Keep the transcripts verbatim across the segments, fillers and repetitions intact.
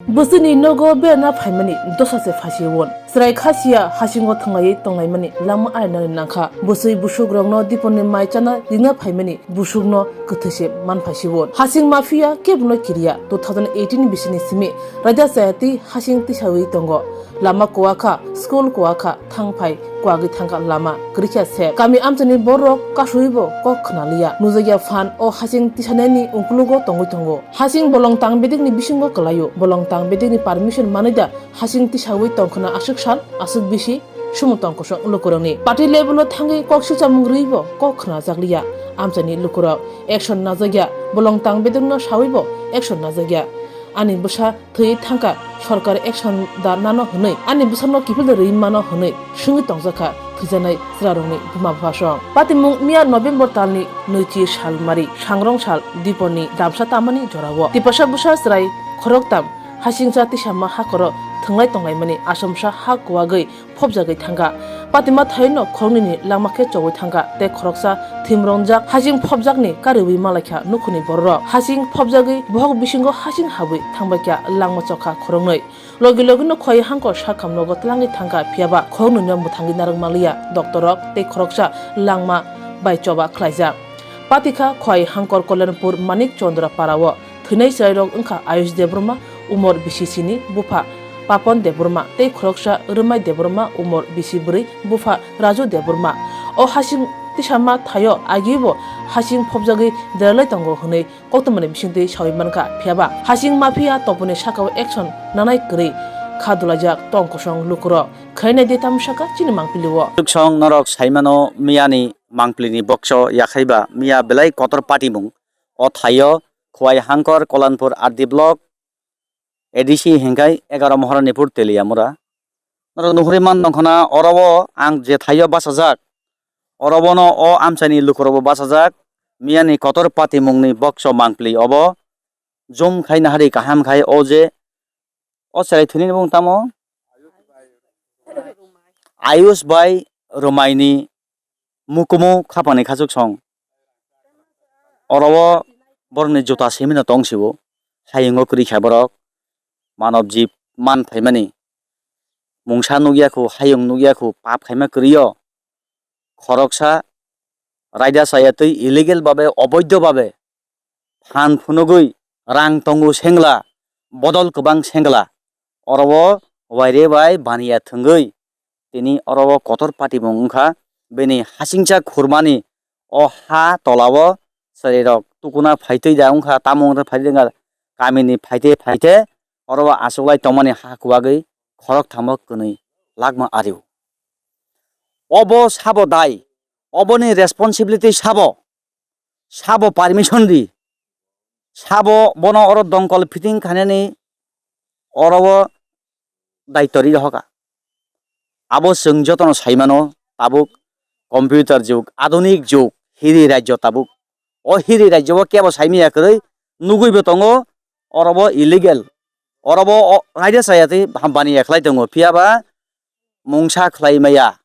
Bwswini nogo berna phaimani dosa se phasi won. Chwrai kha siya hasingo thwnglaiwi tonglaimani lama arinani nangkha. Bwswi busukrokno diponni mai chana rina phaimani busukno kwthwi se man phasi won. Hasing mafia kebono kiriya. Two thousand eighteen bisini simi raida chaya twi hasing tisawi tongo. Lama kuwakha, school kuwakha, thangphai kuwagwi thangkha lama kwrwikha se. Kami amchaini borok kasui bo kok khna liya. Nujakya phan o hasing tisanani ungkulugo tongwi tongo. Hasing bolong tang bedekni bisingo kwlaio. Bolong tang bedekni permission manwi da hasing tisawi tongkhna aswk sal, aswk bisi sumung tong kosong lukurokni. Party level o thangwi kok silchamung rwibo kok khna jakliya. Amchaini lukurok action najakya. Bolong tang bedekno sawibo action najakya. Ani bwsa thwi thangkha, sorkar action da nano hwnwi, ani bwsano kiphilde rwi mano hwnwi swngwi tongjakha thwijaknai chwrarokni buma bupha song. Patimung miya November talni nwichi salmari, sangrong sal, diponni damsa tamani jorao. Tipasa bwsa chwrai khoroktam hasingcha tisama hakoro thwnglai tonglaimani asomsa ha kuwagwi phobjagwi thangkha. Patima thaino khoroknwini langma khe chogwi thangkha tei khoroksa thwimrongjak hasing phobjakni kariwi malaikha nukhungni bororok. Hasing phobjagwi bohok bisingo hasing habwi thangbaikha langma chokha khoroknwi. Logi logino Khowai Hangkor sakhamnogo tlangwi thangkha, phiyaba khoroknwino mwthangwi narwk manliya. Doctorrok tei khoroksa langma bai choba khlaijak. Patikha Khowai Hangkor Kalyanpur Manik Chandra Parao. Thwinai chwrairok wngkha Ayush Debbarma, umor bisi sini, bupha Papon Debbarma tei khoroksa Rwmai Debbarma, umor bisi bwrwi, bupha Raju Debbarma. O hasing tisama thaio agibo hasing phobjagwi deralai tongo hwnwi koktwmani bisingtwi sawi mankha, phiyaba hasing mafia toponi sakao action nanai kwrwi kha dulaijak tong kosong lukurok. Khainai de tamo sakha chini mangpilio. Song norok saimano miyani mangpilini bokso yakhaiba miya belai kotor patimung. O thaio Khowai Hangkor Kalyanpur R D block A D C hingkhai egaroh Maharanipur Teliamura. Norok nuhuri man nongkhona oro o ang je thaio bachajak, oro bono o amchaini lukurokbo bachajak. Miyani kotor patimungni bokso mangpili obo. Jum khai nahari kaham khai o je o chwrai thwinini bung tamo? Ayush bai Rwmaini mukumu khapangni khachuk song. Oro o borokni juta simino tong sibo. Hayungo kwrwi kha borok. Manob jib man phaimani. Mungsa nukya khu, hayung nukya khu, pap khaima kwrwi o. Khoroksa raida chaya twi illegal babe, oboidho babe phan phunugwi rang tongo sengla, bodol kwbang sengla, oro o waire bai baniya thwngwi tini oro o kotor patimung wngkha. Bini hasingcha khurmani o ha tola o chwrairok tukuna phaitwi da wngkha, tamo wngkha phaitwi wngkha kamini phaite phaite oro o achuklai tongmani ha kuwagwi khorokthamo kwnwi lakma ario. Obo sabo dai, oboni responsibility sabo? Sabo permission di. Sabo bono oro dongkol fitting khainani oro o daityo ri rohorkha. Abo chwng jotono saimano tabuk computer jug, adunik jug, hiri rajyo tabuk. O hiri rajyo o kebo saimaya kwrwi nugwi bo tongo, oro bo illegal. Oro bo o raida chaya twi baniya khlai tongo, phiyaba mungsa khlai maya.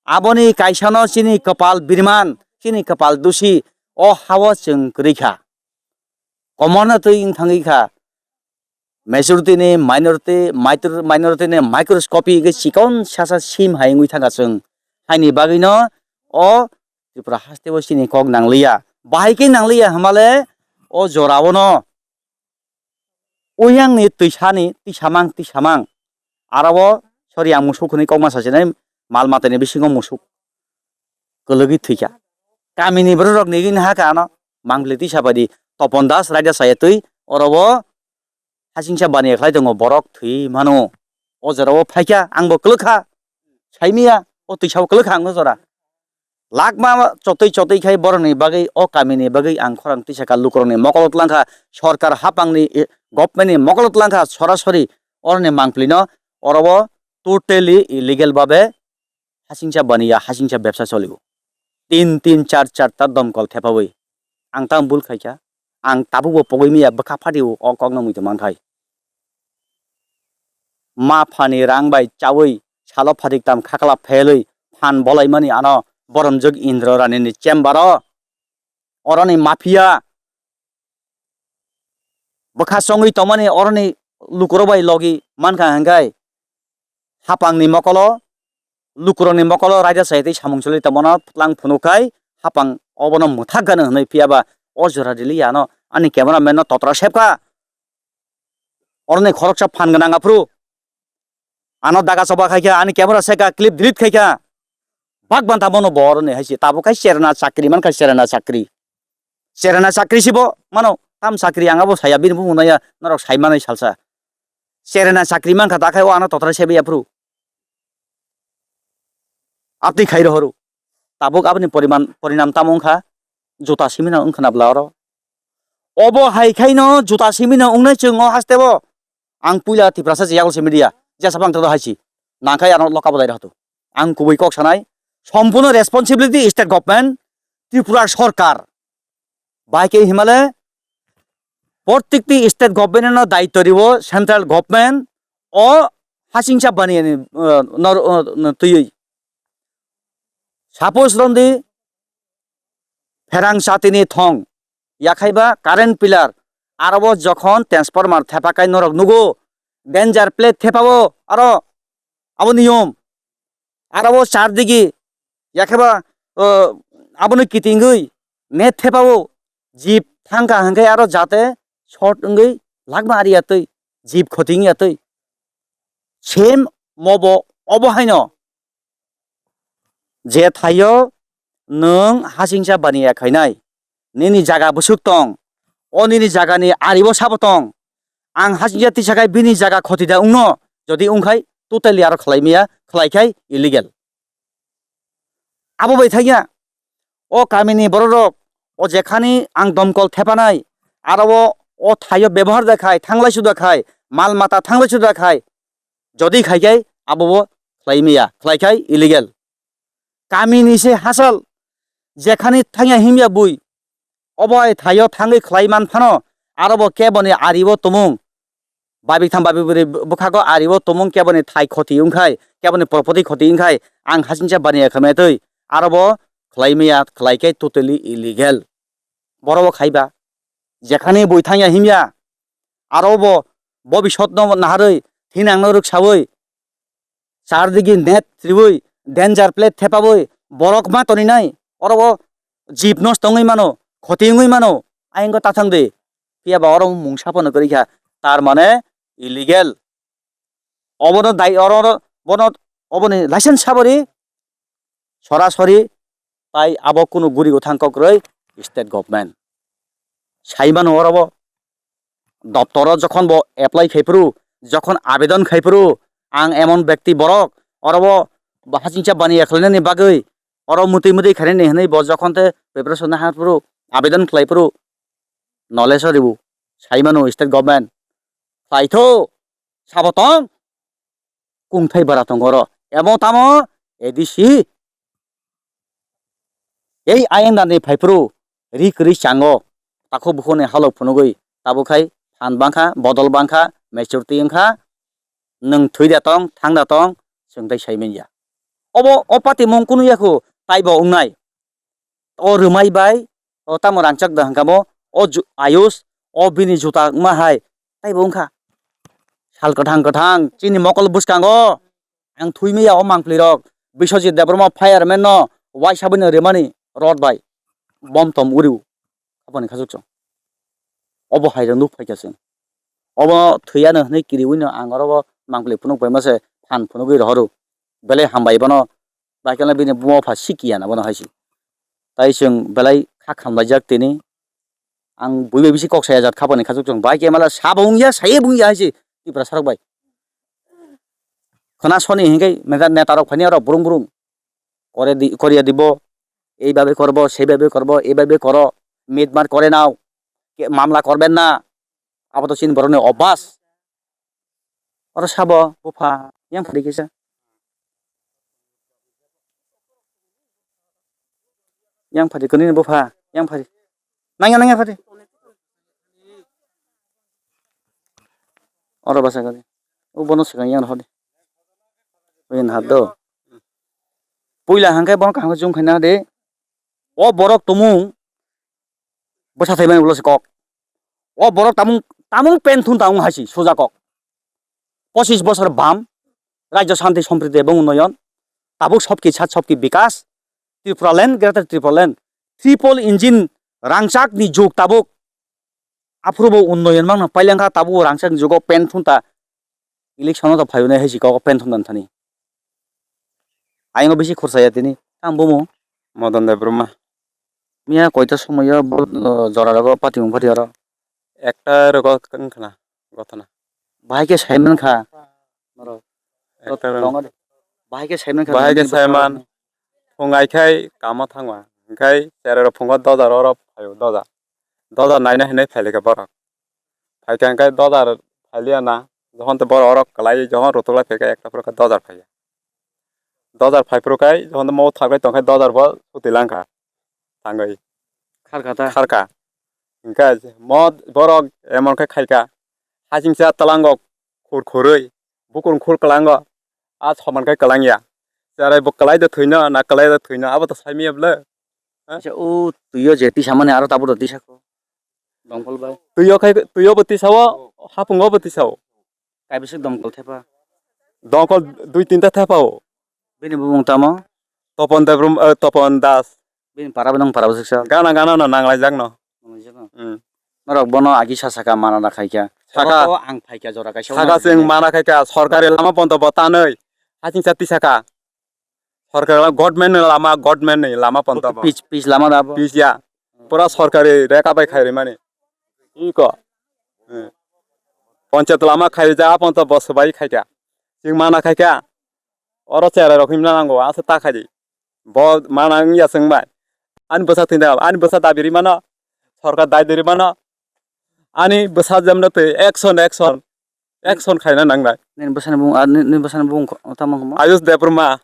Aboni kaisano chini kwpal birman, chini kwpal dusi, o hao chwng kwrwi kha. Komono twi wng thangwi kha. Majority ni minority, mitor-, minority ni microscopy hwnkhe chikon sasa sim hai wngwi thangkha chwng. Haini bagwino o Tripura hasteo chini kok nangliya. Bahai khe nangliya hwnmale o jorao no Uyangni twisani, twisamang, twisamang. Aro o, sorry, ang musuk hwnwi kokma sachinai, mal matani bisingo musuk kwlwgwi thwikha. Kamini bororok nigwini hakha ano, mangpili twisa baidi, Topon Das raida chaya twi, oro o hasingsa baniya khlai tongo, borok thwi mano. O jora o phaikha, ang bo kwlwkha. Saimaya, o twisa o kwlwkha ang o jora. Lakma chotwi chotwi khai borokni bagwi, o kamini bagwi ang khorang tisa kha, lukurokni mokolo twlang kha, sorkar hapangni, eh, government ni mokolo twlang kha, sorasori oroni mangpili no oro o totally illegal babe hasingsa baniya, hasingsa bebsa choli o. Tin tin char char ta domkol thepawi. Ang tamo bul khaikha. Ang tabukbo pogwi miya bwkha phati o, o kokno muitu mankhai. Ma phani rang bai chawi salo phatik tam khakla phelwi phan bolaimani ano boromjwk Indra Rani ni chamber o. Oroni mafia bwkha chongwi tongmani oroni lukurok bai logi mankha hwnkhe hapangni mokolo, lukurokni mokolo raida sai tei samung choli tongmano twlang phunuk khai hapang obono mwthak gano hwnwi, phiyaba o jora rili ano ani camera man no totra sepkha. Oroni khoroksa phan gwnang aphuru ano daga choba khaikha, ani camera seka clip delete khaikha. Bak banta bono bo oroni haisi tabuk khai cherna chakri mankha, cherna chakri. Cherna chakri sibo mano, tam chakri ang abo saya, bini bumung naya norok sai manai salsa. Cherna chakri mankha, ta khai o ano totra sebi aphuru. Atwi khai rohoru. Tabuk aboni poriman, porinam tamo wngkha, juta simino wngkha na bwla oro. Obo hai khaino juta simino wngnai chwng o hasteo. Ang puila Tiprasa je yago se media, jesa bang tado haisi. Nangkhai ano loka bodai rohto. Ang kubui kok sanai, sompurno responsibility state government, Tripura sorkar. Bai khe himale, prottekti state government no daityo riwo central government o hasingcha bani ani, uh, nor, uh, twiwi. Suppose romdi pherang chatini thong, yakhaiba current pillar, aro bo jokhon transformer thepakai norok nugo, danger plate thepao aro abo niyom. Aro bo char digi, yakheba, o, abono kitingwi net thepao jip thangkha hwnkhe aro jate short wngwi lakma ari atwi, jip khoti wngya twi. Same mobo obo haino je thaio nwng hasingcha baniya khainai. Nini jaga bwswk tong, o nini jagani aribo sabo tong. Ang hasingcha tisa khai bini jaga khoti da wngno, jodi wngkhai totally aro khlai maya, khlai khai illegal. Abo bai thangya, o kamini bororok, o jekhani ang domkol thepanai, aro o, o thaio bebohar da khai, thanglai suda khai, mal mata thanglai suda khai, jodi khai khai abo bo khlai maya, khlai khai illegal. Kamini se hachal, jekhani thangya himya bui, obo hai thaio thangwi khlai man phano, aro bo keboni ari o tumung, babik tham babik bwrwi bwkhago ari o tumung keboni thai khoti wngkhai, keboni propoti khoti wngkhai, ang hasingcha baniya khamya twi, aro bo khlai maya, khlai khe totally illegal. Boro bo khaiba, jekhani bui thangya himya, aro bo bobisot no naharwi thinang no rwksawi, char digi net triwi, danger plate thepawi, borok ma toninai, oro o jib nosto wngwi mano, khoti wngwi mano, ayang tathang di. Phiya ba oro mungsa phano kwrwi kha, tar mane illegal. Obono dai, oro, oro, bono, oboni license sabori, sorasori, tai abo kunu guri gwthang kok rwi state government. Sai mano oro bo, doptoro jokhon bo apply khai phuru, jokhon abedon khai phuru, ang emon bekti borok, oro bo, bo hasingcha bani ekhlainani bagwi, oro mutwi mutwi khainani hinwi bo jokhon te preparation ha phuru, abedon khlai phuru, knowledge o ribu, sai mano state government. Khlaitho, sabo tong, kungthai bara tongo oro. Emo tamo, A D C, ei ayang dani phaiphuru ri kwrwi chango, takhuk bukhukni halok phunugwi, tabuk khai phan bangkha, bodol bangkha, maturity wngkha, nwng thwi da tong, thang da tong, chwng tai sai manya. Obo o patimung kunu yakhu taibo wngnai. O rwmai bai, o tamo rangchak da hwnkha mo, o ju-, ayus, o bini juta wngma hai, taibo wngkha. Sal kwthang kwthang, chini mokol bwskango, ang thwi maya o mangpli rok, Biswajit Debbarma fireman no, waisa bwino rwmani rod bai, bom tom uriu, aboni khasuk chwng. Obo hai rok nuk phaikha chwng. Obo thwi ano hwnwi kiriui no ang oro o mangpli phunuk bai ma se phan phunugwi rohoru. Belai hambai bono. Baikhe bini buma bupha sikya na bono hai se. Tai chwng belai kha khamlaijak tini. Ang bui bai bisi kok saya jat khapani khachuk chwng. Baikhe mala sabo wngya, saye bo wngya hai se Tiprasa rok bai. Khwna soni hinkhe meda neta rok phani aro brung brung. Kore di, koriya dibo. Ei babe korbo, sei babe korbo, ei babe koro. Mitmar kore nao. Ke mamla korben na. Abo to chini borokni obas. Oro sabo bupha yang phari kisa. Yang phari kuni bupha, yang phari. Nangya nangya phari. Oro basa kali. O bono swkang yang hodi. Oyen hat do. Puila hangke bono kaham jum khaina de. O borok tumung bwsa thai mani ulo se kok. O borok tamung, tamung pen thun tamung hai se suja kok. pochis bosor bam, rajyo shanti sompriti ebong unnoyon, tabuk sobki sat sobki bikas, Tripura land, Greater Tripura land, triple engine rangchak ni jug tabuk, aphuru bo unnoyon mangno pailangkha, tabuk rangchak ni jugo pen thunta, election o to phaiyo nai hai si kok pen thuntan thani. Ayang bisi khursa ya tini. Ang bumo. Modon Debbarma. Miya koita somoyo bo, o, jora rogo pati mung pati aro. Ekta rogo wngkhana gotona. Bahai khe sai mankha. Norok. Ekta rogo. Tongo de. Bahai khe sai mankha. Bahai khe sai man. Phung ai khai kamo thangma. Hingkhai chera rok phungo dojar oro phaio dojar. Dojar naina hinwi phailika borok. Phaikha hingkhai dojar phailiya na, jokhon to borok oro kwlai, jokhon rutulai phaikha ekta phuru khe dojar phaiya. Dojar phai phuru khai jokhon to mo thagwi tongkhai dojar bo suti langkha thangwi. Kharkha ta? Kharkha. Hingkhe mo borok emon khe khaikha, hasingsa twlango khur khurwi, bukur khur kwlango, a soman khe kwlangya. Cherai bo kwlai de thwino, na kwlai de thwino, abo to saimanya bwle. Ha? Acha, o twiyo je tisa mani aro tabuk rw tisa kho. Dongkol bai. Twiyo khai, twiyo bo tisao, hapungo bo tisao. Kaibisik dongkol thepa. Dongkol dui tinta thepa o. Bini bumung tamo? Topon Debrum, eh, Topon Das. Bini para bo nang para bo siksa. Gana gana no nanglai jak no. Nanglaijak no. Hmm. Norok bono agi sa saka mana da khaikha. Saka. Oro to ang phaikha jora kaisa. Saka sing mana khaikha sorkari lama ponto bo tanwi. Hasing sa tisaka. Sorkar lama, government ni lama, government ni lama ponto bo. Pis, pis lama da bo. Pis ya. Pura sorkari reka bai khairi mani. Iko. Hmm. Panchayat lama khairi ja ponto bo swbai khaikha. Sing mana khaikha. Oro cherai rok himna nango, asa ta khaidi. Bo mana wngya chwng bai. Ani bwsa thwina, ani bwsa dabi ri mano. Sorkar dai diri mano. Ani bwsa jemno twi action, action. Action khaina nangnai. Nini bwsani bung, ah, ni, ni bwsani bung ko-, tamo kamo? Ayush Debbarma.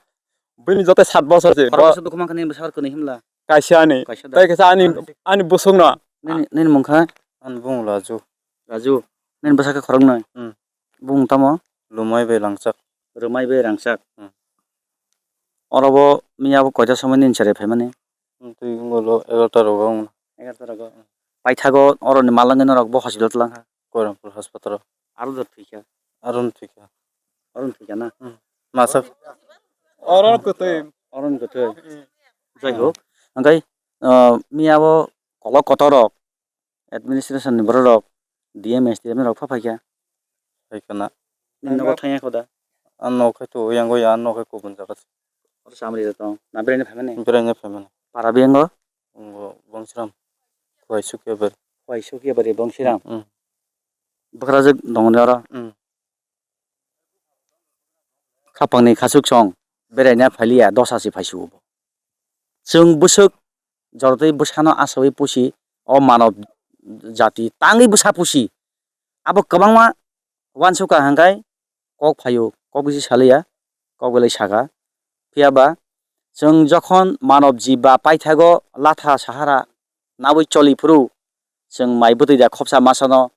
Bini joto sat bosor se. Khoroksa dukhu mankha nini bwsa kwnwi himla. Kaisa ani. Kaisa da. Tai kaisa ani, ani bwswkno. Nini, nini mung kha? Ani bung Raju. Raju. Nini bwsa khe khoroknwi? Hmm. Bung tamo? Lumai bai Rangchak. Rumai bai Rangchak. Hmm. Oro bo miya bo koita somoi nini cherai phaimani? Hmm, twi wngkha lo egarota rogo wngkha. Egarota rogo. Paithago oroni malwngwi norok bo hospital twlang kha. Koilampur hospital o. Aro do thwikha. Aro no thwikha. Aro no thwikha na? Hmm. Masa. Oro kwtwi. Oro no kwtwi. Hmm. Jai hok. Hwnkhe, uh, miya bo kolok kotor rok administration ni borok rok D M S T M rok pha phaikha. Phaikha na. Nini nogo thangya kho da? Ang nok khai to yang go ya, ang nok khai kubun jaga. Oro samri rok tong. Na beraina phaimani? Beraina phaimani. Para biyango? Ngo Bongsiram. Khwai Sukiya bari. Khwai Sukiya bari Bongsiram. Hmm. Bwkrajwk dong ni oro? Hmm. Khapangni khachuk song beraina phailiya dosa se phaisio bo. Chwng bwswk jorotwi bwsano achawi pusi o manob jati tangwi bwsa pusi. Abo kwbangma uansukha hwnkhe kok phaio, kok bisi saliya, kok belai saka. Phiya ba chwng jokhon manob jib ba paithago latha sahara nawi choli phuru chwng mai bwtwi da khopsa masano.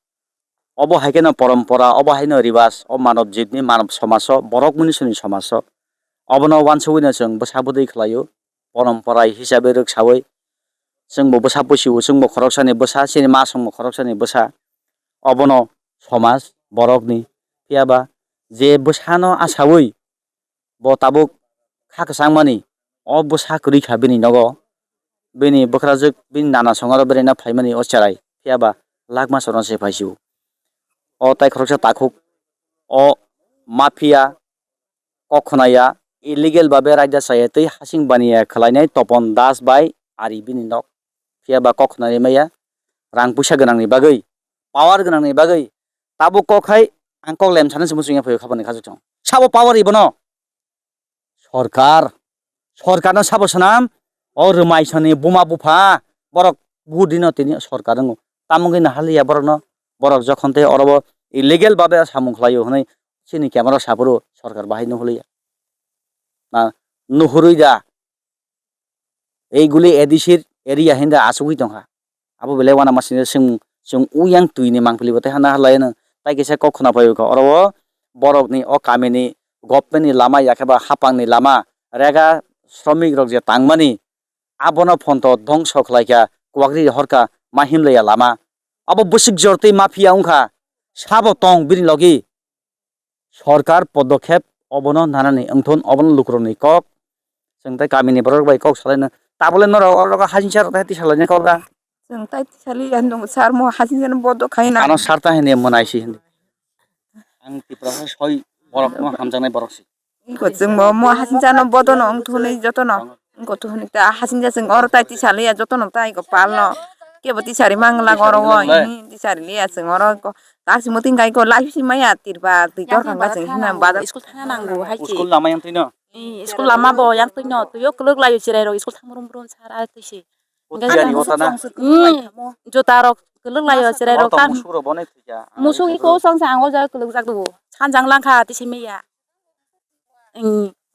Obo hai kheno porompora, obo haino ribas, o manob jibni, manob somaso, borok munisuni somaso. Obono uansugwino chwng bwsa bwtwi khlaio, porompora hisabe rwksawi. Chwngbo bwsa pusiwo, chwngbo khoroksani bwsa, chini ma songbo khoroksani bwsa. Obono somaj, borokni, phiya ba je bwsano achawi, bo tabuk kha kwchangmani, o bwsa kwrwi kha bini nogo, bini bwkrajwk, bini nana songaro beraina phaimani o cherai, phiya ba lakma chorno se phaisio. O tai khoroksa takhuk, o mafia, kok khwnaya, illegal babe raida chaya tei hasing baniya khwlainai Topon Das bai ari bini nok. Phiya ba kok khwnani maya, rang puisa gwnangni bagwi, power gwnangni bagwi, tabuk kok hai ang kok lemsano se muchungya phaio khabani khachuk chwng. Sabo power ibono? Sorkar, sorkarno sabo swnam, o rwmaisani buma bupha, borok budino tini sorkar wngo. Tamo wngwi nahaliya borokno, borok jokhon tei orobo illegal babe samung khlaio hwnwi chini camera o saphuru sorkar bahai nuholiya. Na nuhurwi da? Ei guli A D C area hinda achugwi tongkha. Abo belai uanama sini chwng, chwng uyang twini mangpili bo tei hana halai no. Tai kisa kok khna phai kha oro o borok ni o kami ni government ni lama yakhe ba hapang ni lama rega sromik rok je tangmani abono phonto dhongso khlai kha kwkri horka ma himlaiya lama. Abo bwswk jor tei mafia wngkha sabo tong bini logi. sorkar podokhep obono nanani wngthun, obono lukurokni kok. Chwng tei kamini borok bai kok salaino. Tabole norok oro hasingcha rok tei tisalaini kok da. Chwng tai tisali ya nung sar mo hasingcha no bodo khai na. Ano sarta hini mwnai si hindi. Ang Tripura ha soi borok no hamjaknai borok si. Iko chwng bo mo hasingcha no bodo no wngthunwi joto no. Iko thunwi ta hasingcha chwng oro tai tisali ya joto no tai iko pal no. Kebo tisari mangla oro o. Tisari liya chwng oro iko. Tasi muting kai iko life si maya tirba twi dor kang ba chwng hina bazar. School thana nango hai si. School lama yang twi no. School lama bo yang twi no. Twi o kwlwk lai o chirai rok school thang brum brum sar a twi si. Hwnkhe tiyari o tana. Juta rok kwlwk lai o chirai rok tam. Musuk iko song sa ang o jaga kwlwk jak dugo. Sanjang langkha twi si maya.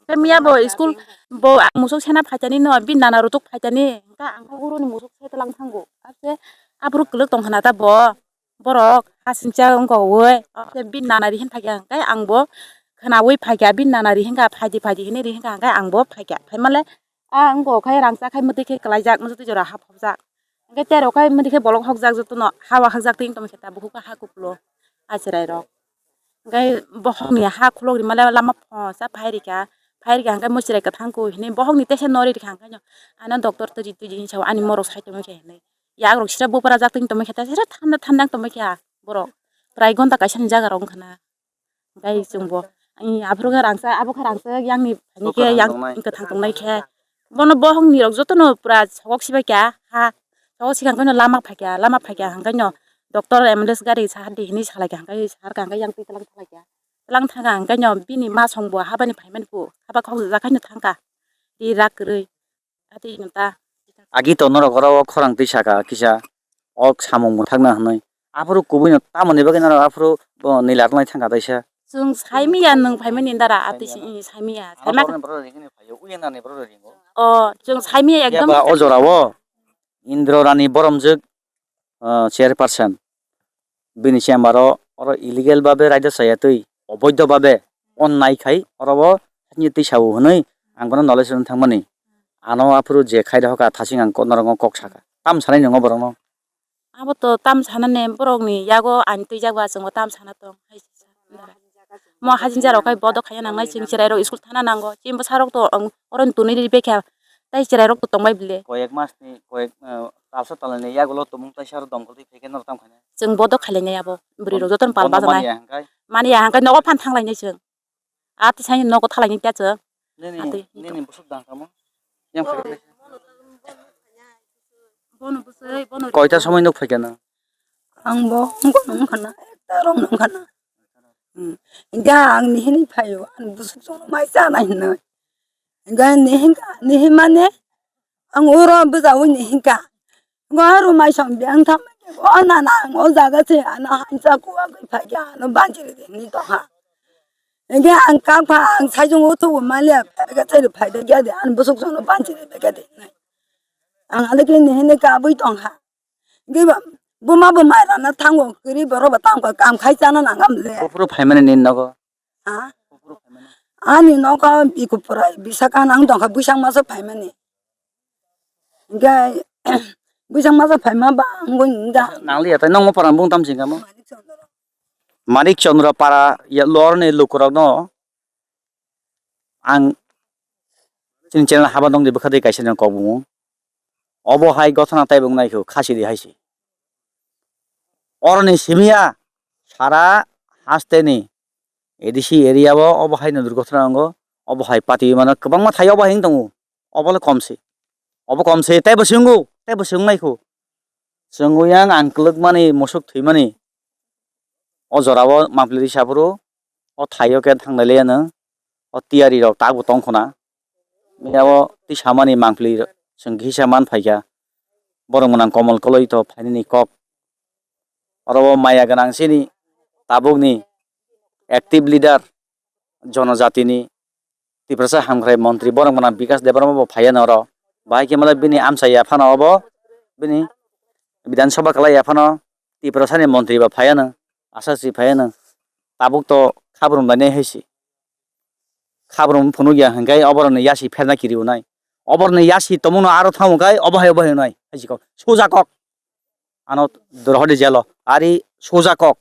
Tei miya bo school bo musuk sena phaitani no bini nana rutuk phaitani hwnkhe ang khe uro ni musuk se tlang thango. Ase aphuru kwlwk tong khna ta bo borok hasingcha wngkha oi. Ase bini nana ri hin phaikha hwnkhe ang bo khnaui phaikha bini nana ri hinkha phaidi phaidi hinui ri hinkha hwnkhe ang bo phaikha. Phaimale a wngkha khai rangchak khai mwtwi khe kwlaijak mwtwi jora hap hopjak. Hwnkhe terok khai mwtwi khe bolong hokjak jotono hawa hakjak twi tongkhe ta bukhuk ha kupulung acherai rok. Hwnkhe bokhokni ha khulok rimale lama phosa phai rikha, phai rikha hwnkhe muichwrai kwthang ku hinui bokhokni tesa no ri rikha hwnkhe no ano doctor tuji tuji hinwi sao ani morok sai tongwi khe hinui. Yak rok sira bupra jak twi tongwi khe ta sira thanda thanda wng tongwi khe borok prai gonta kaisa ni jaga rok wngkha na. Hwnkhe chwngbo, aphuru khe rangchak, abo khe rangchak, yang ni phaini khe yang kwthang tongnai khe. Bono bohok ni rok jotono pura sogok sibai kha, ha. Sogok sikha hwnkhe no lama phaikha, lama phaikha hwnkhe no doctor ambulance gari saha di hinui salaikha, hwnkhe saharkha, hwnkhe yang twi tlang thalaikha. Tlang thangkha hwnkhe no bini ma songbo habani phaimani bo, haba khokjak khe no thangkha. Ri rak kwrwi. Ati no ta. Agi to norok oro o khorang twi saka kisa, o samung mwthakna hwnwi. Aphuru kubui no tamoni bagwi norok aphuru bo nila rwnai thangkha taisa. Chwng saimiya nwng phaimani dara ati si, i, saimiya. Ano saima borok ni borok ringini phaio, uyanani borok ringo. O, chwng saimiya ekdom. Yaba o jora o Indro Rani boromjwk, ah, chairperson. Bini chamber o oro illegal babe raida chaya twi oboidho babe onnai khai oro bo hakni twi sao hwnwi ang bono knowledge rwna thangmani. Ano aphuru je khai rohorkha thasing ang ko-, norokno kok sakha. Tam sanai nwngo borokno? Abo to tam sanani borokni yago ani twijak ba chwngbo tam sana tong hai se sa. Mo hajin jarok khai bodo khaiya nangnai chwng cherai rok school thana nango. Chini bwsarok to ang oro tuni ri bekha. Tai cherai rok to tongbai bile. Koyek mas ni, koyek, eh, talsa talani yagulo tumung taisa aro dongkol twi phaikhe norok tamo khainai. Chwng bodo khailainai abo. Bwrwi rok jotono pal bajaknai. Mani ya hangkai. Mani ya hangkai nogo phan thanglainai chwng. A tisani nogo thalainai ta chwng. Nini, atwi nini bwswk dang tamo? Yang phai. Bono bwsai, bono. Koita somoi nuk phaikha nang? Ang bo wngkha nang khana, ekta rok nang khana. Hmm. Hingke ang nihini phaio, ang bwswk chwngno mai chana hinwi. Hingke nihinka, nihi mane, ang oro bwjaui nihinka. Go aro mai song beng tham, o nana ang o jaga se, ano hansa kuwa gwi phaikha, ano banchiri de ni tongha. Hingke ang kak pha, ang saijung o thugo maliya, phaikha cheri phaikha giya de, ang bwswk chwngno banchiri phaikha de. Ang aleke nihini kabui tongha. Giba buma bo mai rana thango, kiri borok bo tamo kam khai chana nangam le. Buphuru phaimani nini nogo? Ha? Buphuru phaimani. Ani nogo iku pura bisaka nang tongkha, buisang masa phaimani. Hingke buisang masa phaima ba angbo nda. Nangli ya, tai nongmo para bung tam singkamo? Manik Chandra. Manik Chandra para ya lorni lukurokno ang chini channel haba nongdi bwkha tei kaisa ni kok bumung. Obo hai gothana taibo wngnaikho khasi di hai se. Oroni simiya sara hasteni A D C area o obo hai no durgothana wngo. Obo hai pati mano kwbangma thai obo hai wng tongo. Obo le kom se. Obo kom se teibo se wngo, teibo se wngnaikho. Chwng yang ang kwlwkmani musuk thwimani. O jorao mangpili risa phuru o thaio khe thangnai le ano o tiyari rok tak bo tong khuna. Miyao tisamani mangpili chwng kisa man phaikha. Borok mwnang Komol Koloi to phainani kok. Oro o maya gwnang chini tabukni active leader jonojatini Tiprasa hamkrai montri borok mwnang Bikas Debbarma bo phaiya noro. Bahai khe mala bini amchai ya phano obo bini Bidhan Sabha kwlai ya phano Tiprasani montri bo phaiya no, asa si phaiya no. Tabuk to khabrum lainai hai se. Khabrum phunuk ya hwnkhe oboroni yasi pherna kiri unai. Oboroni yasi tomungno aro thango khe obo hai obo hai unai. Hai se kok. Suja kok. Ano dorhodi jelo. Ari suja kok.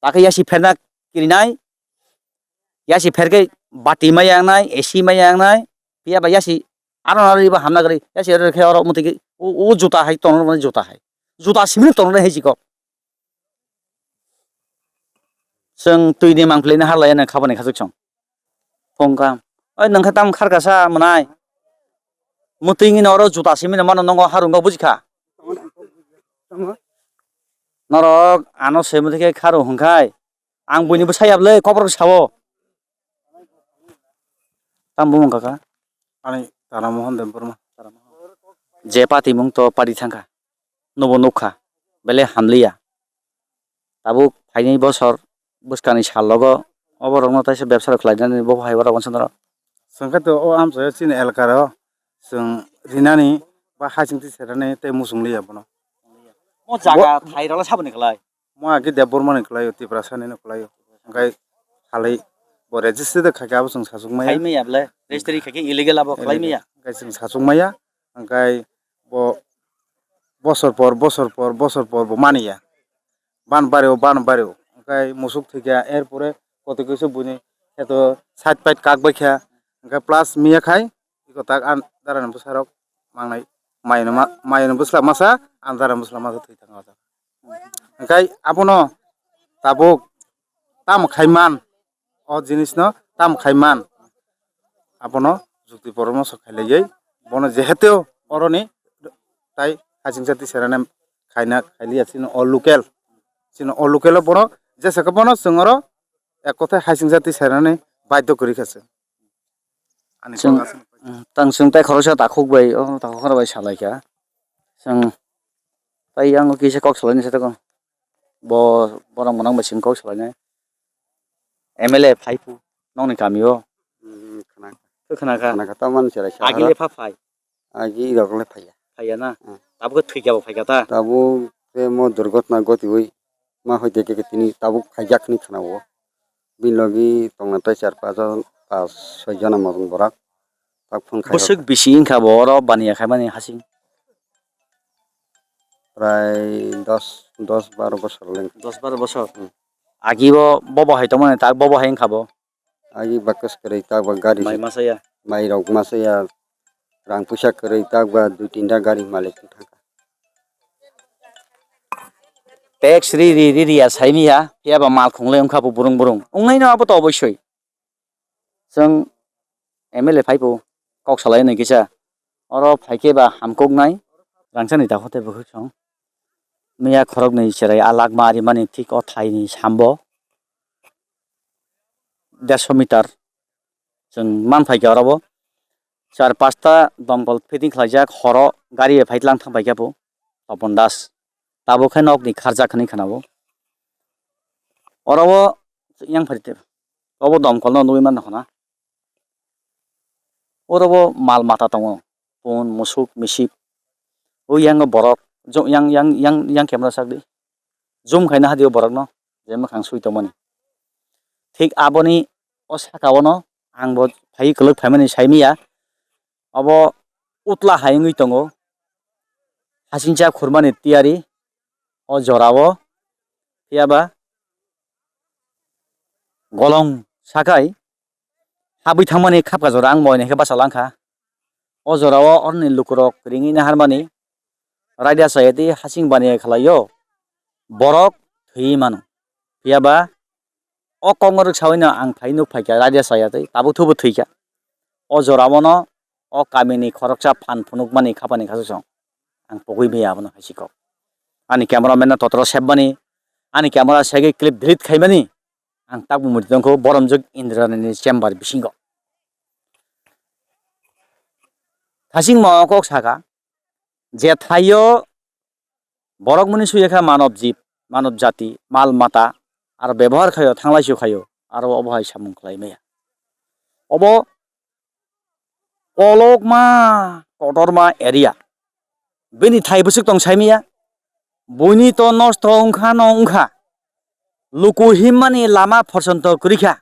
Takhe yasi pherna kirinai, Yasi pherke bati maya wngnai, A C maya wngnai, phiya ba yasi aro nari ba hamna gari, yasi aro khe oro muti ki, o, o juta hai tono mani juta hai. Juta simi tono hai jiko. Chwng twi ni mangpili ni harlai nang khabani khasuk chwng. Phung kam. Oi nang kha tam khar kasa mwnai. Muti ni oro juta simi mano nongo harung go bujikha. Norok ano se muti khe kharu hwnkhai. Ang buini bwsai yablai, kokrok sawo. Tamo bumung kaka? Ani Tara Mohon Debbarma. Je pati mung to pari thangkha. Nobo nukha. Bele hamliya. Tabuk phaini bosor bwskangni sal logo oborokno taisa bebsa rok khlainani bo hai borok wansa norok. Chwng khe to o amchaio chini elkaro chwng rinani ba hasing twi serani tei muchung liya bono. O jaga thairokle saboni khlai? Mo agi Debbarmani kwlaio, Tiprasani no kwlaio. Hwnkhe halai bo register de khaikhe abo chwng sachuk maya. Khai maya bole, registry khaikhe illegal abo khlai maya. Hwnkhe chwng sachuk maya, hwnkhe bo bosor por, bosor por, bosor por bo maniya. Ban bareo, ban bareo. Hwnkhe musuk thwikha, er pore kotoi kaisa buini kheto side pait kak baikha. Hwnkhe plus miya khai, iko tak an darani bwsarok mangnai. Mayano ma-, mayano bwsla masa, an darani bwsla masa thwi thangma. Hwnkhe abono tabuk tamo khai man, o jinisno tamo khai man, abono jukti poramorsho khailaiwi bono jehetu oroni tai hasingsa twi serani khaina khailiya chini o local, chini o local o bono jesa khe bono chwng oro ek kothai hasingsa twi serani baidhyo kwrwi kha chwng. Ani chwng, kok aswk. Mm, tang chwng tai khoroksa takhuk bai, o takhuk khoro bai salai kha. Chwng tai yang kisa kok salai ni se tago. Bo borok mwnang bai chwng kok salai nai. M L A phai phu nokni kami o. Mm, khna kha. Khe khna kha. Khna kha, tamo mani chwrai kha. Agi le pha phai. Agi rok le phaiya. Phaiya na? Hmm. Tabuk khe thwikha bo phaikha ta? Tabuk khe mo durgotna gotiwi ma hoi de khe tini tabuk phaijak hinwi khna-o. Bini logi tongna tei char paanch jon, paanch soi jona morung borak. Tak phone khai. Bwswk bisi wngkha bo oro baniya khaimani hasing? Prai dos, dos baro bosor le wngkha. Dos baro bosor? Hmm. Agi bo bobo hai tongmani tak bobo hai wngkha bo? Agi bakas kwrwi tak ba gari mai se masa ya. Mai rok masa ya. Rang puisa kwrwi tak ba dui tinta gari malik thangkha. Tax ri ri ri ri ya saimi ya, phiya ba mal khunglai wngkha bo burung burung. Wngnai no abo to obosoi. Chwng M L A phai bo kok salai nai kisa. Oro phaikhe ba hamkuk nai. Rangchani ta hote bwkhwk song. Miya khoroknwi cherai a lakma arimani thik o thaini sambo. Derso meter chwng man phaikha oro bo. Char pasta dongkol fitting khlaijak horo gari bai phai tlang thang phaikha bo. Topon Das. Tabuk khe nokni kharjak hinwi khna-o. Oro bo yang phai te. Obo dongkol no nugwi man khna. Oro bo mal mata tongo, pun, musuk, misip. O yang borok, jo-, yang, yang, yang, yang camera sak di. Zoom khaina hadi o borok no, je mwkhang sui tongmani. Thik aboni o saka o no ang bo phai kwlwk phaimani saimiya. Obo utla hai wngwi tongo. Hasingcha khurmani tiyari o jora o. Phiya ba golong sakai habwi thangmani khapka jora ang bo hai khe bacha lang kha. O jora o oroni lukurok ringwi naharmani raida chaya tei hasing baniya khlai o borok thwiwi mano. Phiya ba o kok no rwksawi no ang phai nuk phai kha raida chaya tei tabuk thubu thwi kha. O jora o no o kami ni khoroksa phan phunuk mani khapani khasuk song ang pogwi maya abono hai si kok. Ani camera man no totoro sep mani, ani camera segwi clip delete khai mani. Ang tabuk muitu tongkho boromjwk Indrani chamber bisingo. Thasingmo kok saka, je thaio borok muni suya kha manob jib, manob jati, mal mata, aro bebohar khaio, thanglaisu khaio, aro obo hai samung khlai maya. Obo kolokma kotorma area. Bini thai bwswk tong saimaya. Buini to nosto wngkha no wngkha. Luku himmani lama phorsonto kwrwi kha.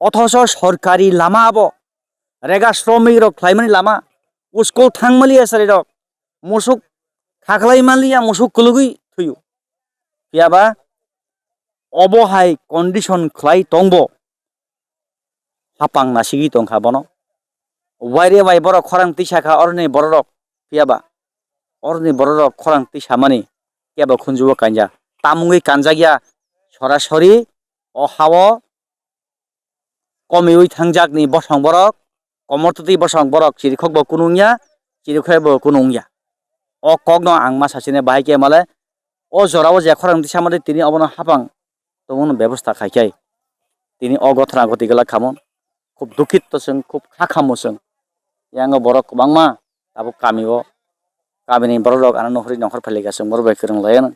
Othoso sorkari lama abo. Rega sromik rok khlaimani lama. School thangmaliya chwrai rok. Musuk khaklai manliya musuk kwlwgwi thwiyo. Phiya ba obo hai condition khlai tongbo. hapang nasigwi tongkha bono. Waire bai borok khorang tisa kha oroni bororok, phiyaba oroni bororok khorang tisamani kebo khunjuo kanja. Tamungwi kanjakya sorasori o hao komiui thangjakni bosong borok, komortwtwi bosong borok chirikhokbo kunungya, chirikhokbo kunungya. O kokno ang ma sachine bahai khe male o jorao je khorang tisa mani tini obono hapang tongmani bebosta khai khe tini o gothana goti glak khamon. Khub dukhito chwng, khub kha khamo chwng. Yango borok kwbangma tabuk kamio, kamini borok rok ano nuhuri nongkhor phailika chwng borok bai kwrwng laiya,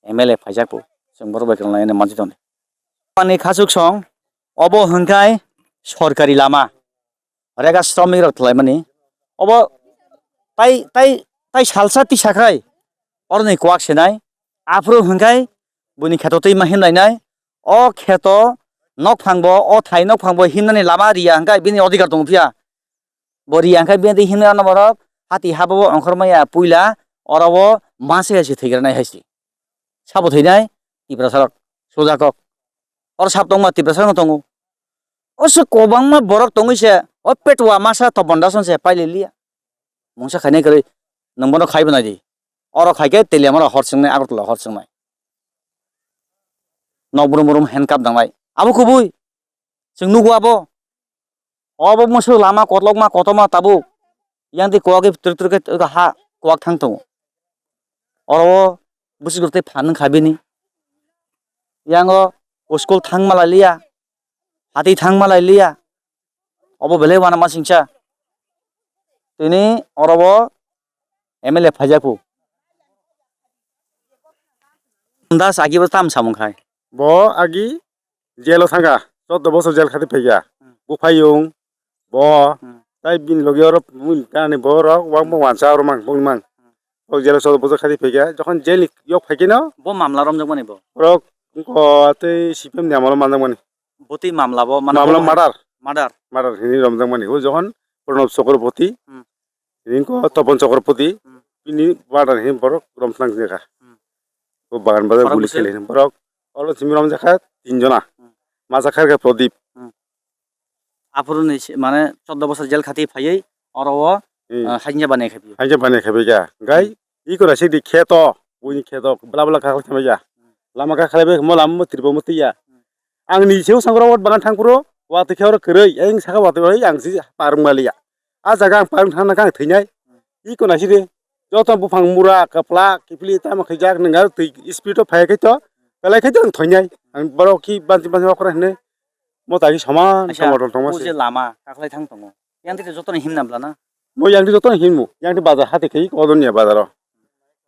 M L A phaijak bo chwng borok bai kwrwng laiya manjwi tongdi. Ani khachuk song obo hwnkhe sorkari lama. Rega sromik rok thwlaimani. Obo tai, tai, tai salsa tisa khai oroni kwak senai. Aphuru hwnkhe buini kheto twi ma himlainai. O kheto nokphangbo, o thai nokphangbo himnani lama riya hwnkhe bini odhikar tongo phiya. Bo riya hwnkhe bini twi himnai ano borok hati habo ongkhormaya puila oro o masa ya se thwigranai hai se. Sabo thwinai Tiprasa rok, soja kok. Oro sab tongma Tiprasa rok tongo. O se kwbangma borok tongwi se, o petwa masa Topon Das se pailai liya. Mungsa khainai kwrwi, nwng bono khaibo nai di. Oro khai khe Teliamura hor chwngnai, Agartala hor chwngnai. Nok brum brum handcuff nangnai. Abo kubui. Chwng nugo abo. Obo musu lama kotlokma kotorma tabuk. Yang twi kwagwi twrwk twrwk khe ha kwak thang tongo. Oro o bwswk rok tei phan wngkha bini. Yang o school thang malai liya, hati thang malai liya. Obo belai uanama singcha. Tini oro o M L A phaijak phu. Das agi bo tam samung khai. Bo agi jail o thangkha, choudo bosor jail khati phaikha. Hmm. Buphayung, bo, Hmm. Tai bini logi oro mui kanani borok, wang bo wansa oro mang, bongni mang. Hmm. Bo jail o choudo bosor khati phaikha, jokhon jail ni yok phaikhe no. Bo mamla romjak mani bo? Borok wngkha tei C P M ni amolo manjak mani. Botwi mamla bo, mane Mamla bo murder. Murder. Murder hini romjak mani. O jokhon Pranab Chakraborty, Hmm. Ringko Topon Chakraborty, Hmm. bini badan hin borok romthang jekha. Hmm. O bagan bazar Borok guli bwswk? Khele hin borok olo simi romjakha tin jona. Hmm. Masa kharkha Pradip. Hmm. Aphuru ni si-, mane choudo bosor jail khati phaiwi oro o, Hmm. ah, hainja bani khaiphi. Hainja bani khaiphi kha. Gai Hmm. iko na sidi kheto, buini kheto bla bla kakhlai thamaya. Lama kakhlai bai mo lama mo tribo mo tiya. Hmm. Ang ni seu sangrok bagan thangphuru, watwi khe oro kwrwi, ayang saka watwi bai ang si parwng maliya. A jaga ang parwng thangna khe ang thwinai. Iko naisidi, joto buphang mura, kwpla, kiphilwi tamo khaijak, nwng aro twi speed o phai khe to, belai khe to ang thwinai. Ang borok khi bansi bansi okra hwnwi, mo tagi soman Acha, somo tong tongma o se. Je lama, kaklai thang tongo. Yang twi jotono himna bla na? Bo yang twi jotono himmu, yang twi bazar hati khai, Odoniya bazaro.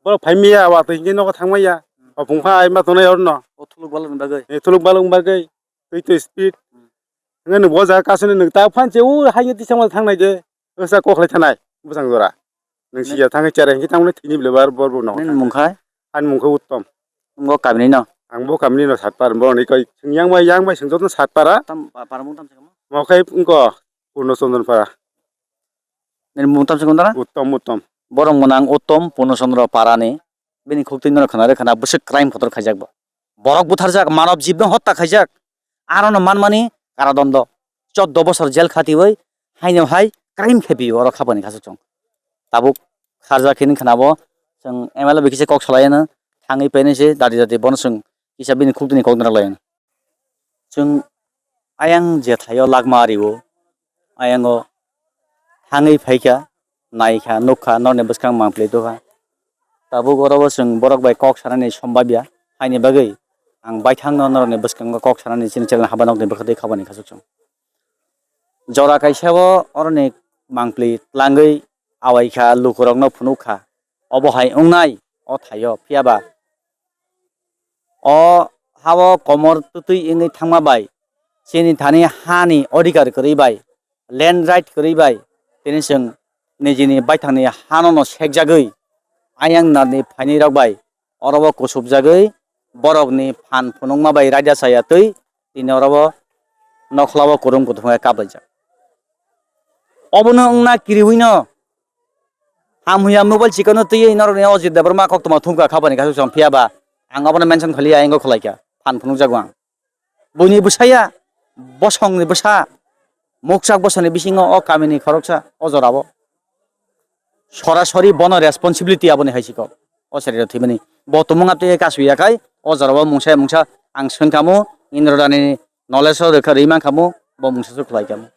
Borok phai miya, watwi hinkhe nogo thangmaya. O phung pha ai ma tongnai orno. O thuluk balokni bagwi? Eh, thuluk balokni bagwi. Twi twi speed. Hmm. Hwnkheno bo jaga kasuni nwng ta phan che u haino tisamo thangnai je. Wngsa kok khlai thanai bwsang jora. Nwng Ne- siya thangwi cherai hwnkhe tamo thwini bwlai bar bor bo no. Nini mung khai? Ani mung khe Uttom. Ngo kamini no? Ang bo kamini no Satpar, bo ni koi yang bai yang bai sengjo no Satpara. Tam pa-, para mung tam se kamo? Mo khai wngko Purno Chondon Para. Nini mung tam se kamo dara? Uttom, Uttom. Borok mwnang Uttom Purno Chondro Parani. Bini khuk twi no khna re khna bwswk crime kotor khaijak bo. Borok butharjak, manav jibno hotta khaijak. Arono manmani karadondo. Choudo bosor jail khatiwi haino hai crime khe pio oro khapani khasuk chwng. Tabuk kharjak hini khna bo chwng M L A bai kisa kok salai ano thangwi painai se dadi dadi bono chwng kisa bini khuk twi ni kok nrwk lai ano. Chwng ayang jethaio lakma ario, ayango thangwi phaikha, naikha, nukha, norni bwskang mangpli dukha. Tabuk oro bo chwng borok bai kok sanani sombabya, haini bagwi ang baithangno norokni bwskango kok sanani chini channel haba nokni bwkha twi khabani khasuk chwng. Jora kaisa o oroni mangpli tlangwi awaikha, lukurokno phunukkha. Obo hai wngnai o thaio, phiyaba O ha-o komor twtwi wngwi thangma bai chini thani hani odhikar kwrwi bai, land right kwrwi bai, tini chwng nijini baithangni hano no sekjagwi ayang narni phainwi rok bai oro o kusubjagwi borokni phan phunukma bai raida chaya twi tini oro o nokhla o kwrwng kuthumkhe kaplaijak. Obono wngna kiriwi no Hamya mobile chikon no twiwi norokni o Ajit Debbarma koktwma thumkha khabani kaisa chwng phiyaba ang abono mention khaliya, ang khlaikha, phan phunukjago ang. Buini bwsaya, bosongni bwsa, mukchak bosoni bisingo o kamini khoroksa o jorao sorasori bono responsibility aboni hai si kok. O sari rok thwimani bo tumung atwi kasu ya khai o jorao mungsa mungsa ang swngkhamu Indra Dani knowledge o rwkha rwi mankhamu bo mungsa su khlai khamu.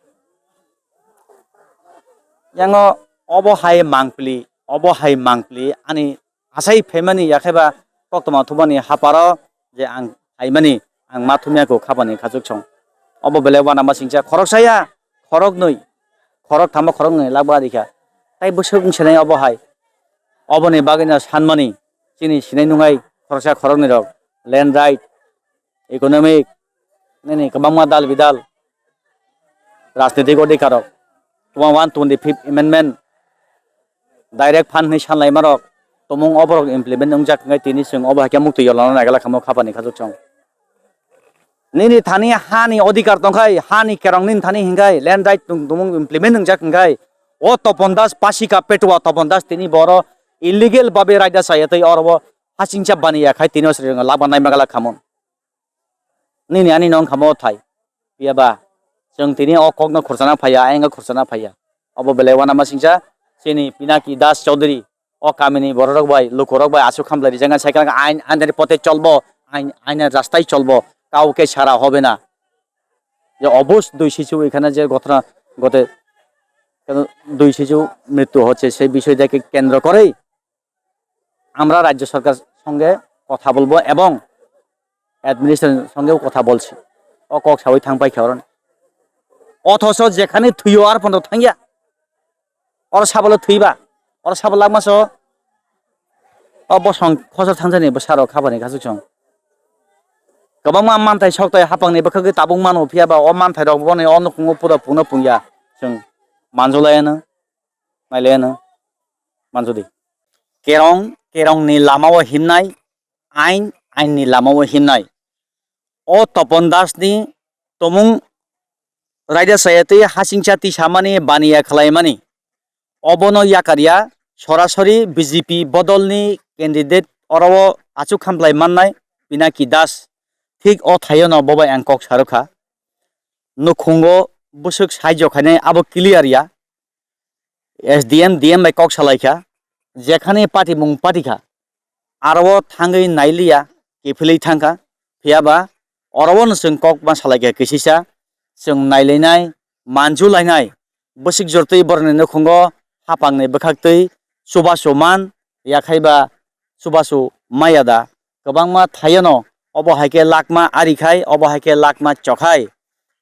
Yango obo hai mangpili, obo hai mangpili ani asai phaimani yakhaiba koktwma thumani haparo je ang phaimani ang ma thumya kho khapani khachuk song. Obo belai uanama singcha khoroksa ya khoroknwi, khorokthamo khoroknwi lakba rikha. Tai bwswk wngsinai obo hai. Oboni bagwino sanmani chini sinai nungai khoroksa khoroknwi rok land right, economic, nini kwbangma dal bidal, rajnitik odhikar rok, one twenty fifth amendment, direct fund hinwi sanlaima rok, tumung oborok implement wngjak hwnkhe tini chwng obo hai khe muktwi yolano naigala khamwi khapani khachuk chwng. Nini thani hani odhikar tongkhai, hani kerong nini thani hinkhai, land right tung-, tumung implement wngjak hwnkhe, o Topon Das, Pasika Petua Topon Das tini boro illegal babe raida chaya tei oro o hasingcha baniya khai tini o sri lakba naima gala khamung. Nini ani nong khamo thai. Phiya ba, chwng tini o kokno khurchana phaiya, ayang khurchana phaiya. Obo belai uanama singcha, chini Pinaki Das Chaudhary, o kamini bororok bai, lukurok bai aswk khamlai rijak, sai khe ain, ain dhari pote cholbo, ain, ain rastai cholbo, kauke sara hobe na. Je obus dui sichu ekhane je ghotona ghote, dui sichu mrityu hocche, sei bishoy deke kendro korei আমরা রাজ্য সরকার সঙ্গে কথা বলবো এবং অ্যাডমিনিস্ট্রেশন সঙ্গেও কথা বলছি। O kok sawi thang paikha oroni. Othoso jekhani thwiyo ar pono thangya. Oro sabalo thwiba. Oro sabalo langma so. O bosong khosor thangjani bwsarok habani khasuk song. Kwbangma manthai sokthai hapangni bwkhagwi tabuk mano, phiya ba o manthai rok boni o nukhungo pura pungno pungya. Chwng manjulaiano. Nailaiano manjudi. Kerong, kerongni lamao himnai, ain, ainni lamao himnai. O Topon Dasni tomung raida chaya twi hasingcha tisamani baniya khlaimani. Obono yakarya sorasori B J P bodolni candidate oro o achuk khamlai mannai Pinaki Das. Thik o thaiono bobai ang kok sarokha. Nukhungo bwswk saijo khainai abo clear ya. S D M, D M bai kok salaikha, jekhani patimung patikha, aro o thangwi nailiya, kiphilwi thangkha, phiyaba oro o no chwng kok ma salaikha kisisa, chwng nailainai, manjulainai, bwswk jortwi borokni nukhungo hapangni bwkhaktwi chubachu man, yakhaiba chubachu maya da, kwbangma thaiono obo hai khe lakma ari khai, obo hai khe lakma chokhai.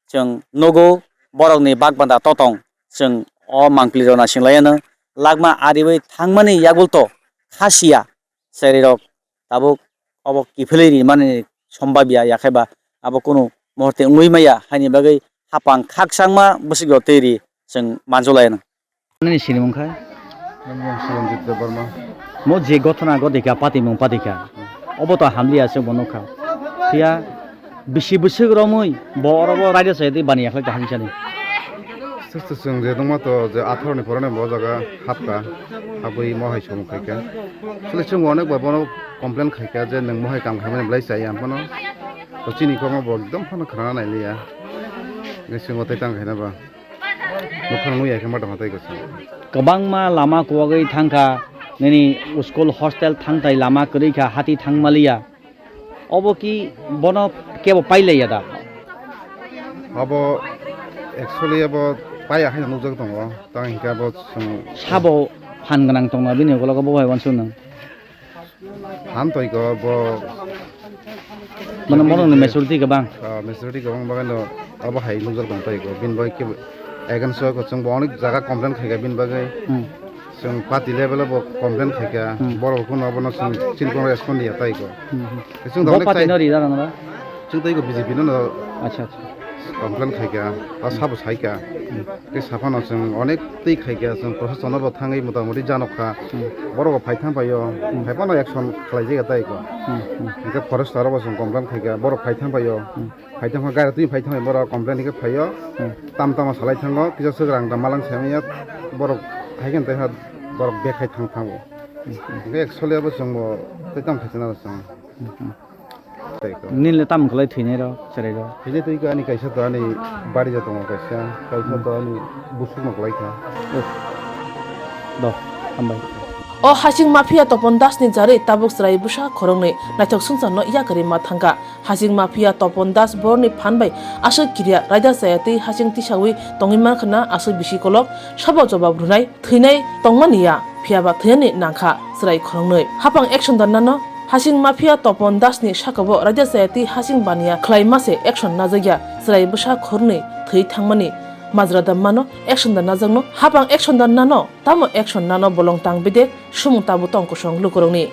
Chwng nugo borokni bakbanda totong, chwng o mangpili rok naising laiano lakma ariwi thangmani yagulto khasiya cherai rok tabuk obo kiphilwi rimani sombabya yakhaiba abo kunu muhurte wngwi maya haini bagwi hapang khakchangma bwswk rok twi ri chwng manjulaiano. Nini sinimung khai? Nini mung Suranjit Debbarma. Mo je gothona godika, patimung patikha. Obo to hamliya se bo nukha. Phiya bisi bwswk romwi bo oro bo raida chaya twi baniya khlai kaham sani. Sir, sir, chwng je nukma to je atharo ni phoroni bo jaga hapkha. Habwi mo hai samung khaikha. Chwle chwng onek bar bono complain khaikha je nwng mo hai kam khaimani belai chaya phano. To chini kokno bo ekdom phano khwnana nailiya. Nge chwng o tei tang khaina ba. Buphang nui ya khe ma tongma tei kwchwng. Kwbangma lama kuwagwi thangkha, nini school hostel thangthai lama kwrwi kha, hati thangmaliya. Obo ki bono kebo pailaiya da? Abo actually abo paiya haino nukjagwi tongo. Tang hinkhe abo chwng Sabo phan gwnang tongma bini ulo bo bai uansuk nang. Phan toigo bo. Mane borokni maturity kwbang. Ah, maturity kwbang bagwi no abo hai nukjak tong toigo. Bini bagwi kebo against o chwng bo onek jaga complain khaikha bini bagwi. Hmm. Chwng party level o bo complain khaikha. Hmm. Borok phano abono chwng chini kono respond ya toigo. Hmm, hmm. Chwng Bo da onek party chai no ri da nang da? Chwng toigo B J P no no. Acha, acha. Complain khaikha, ba sabo saikha. Hmm. Tei saphano chwng onek twi khaikha, chwng proshasonno bo thangwi motamoti janokha. Hmm. Borok bo phaithang phaio, Hmm. phaiphano action khlaijak ya tei ko. Hmm, hmm. Hwnkhe forester rok bo chwng complain khaikha, borok phaithang phaio. Hmm. Phaithang pha gari twi phaithang phaio, borok complain hwnkhe phaio. Hmm. Tam tama salai thango, kisa swk rang da malang saimanya, borok haikhe tei ha borok bek khai thang thango. Hmm, hmm. Hwnkhe actually abo chwng bo tei tamo khaisa naro chwng. Hmm, hmm. Nini le tamo kwlai thwinai rok, chwrai rok? Thwinai twi kha ani kaisa to ani bari ja tongo kaisa, kaisa to ani busuk no kwlai kha. Do, hambai. O hasing mafia Topon Das ni jarwi tabuk chwrai bwsa khoroknwi naithok swngcharno yakarwi ma thangkha. Hasing mafia Topon Das borni phan bai aswk kiriya raida chaya twi hasing tisawi tongwi mankha na aswk bisi kolok sabo jobab rwnai. Thwinai tongmani ya, phiyaba thwinani nangkha chwrai khoroknwi. Hapang action da nano, hasing mafia Topon Das ni sakao raida chaya twi hasing baniya khlai mase action najakya chwrai bwsa khoroknwi thwi thangmani majra da mano action da najakno. Hapang action da nano, tamo action nano bolong tang bedek sumung tabuk tong kosong lukurokni.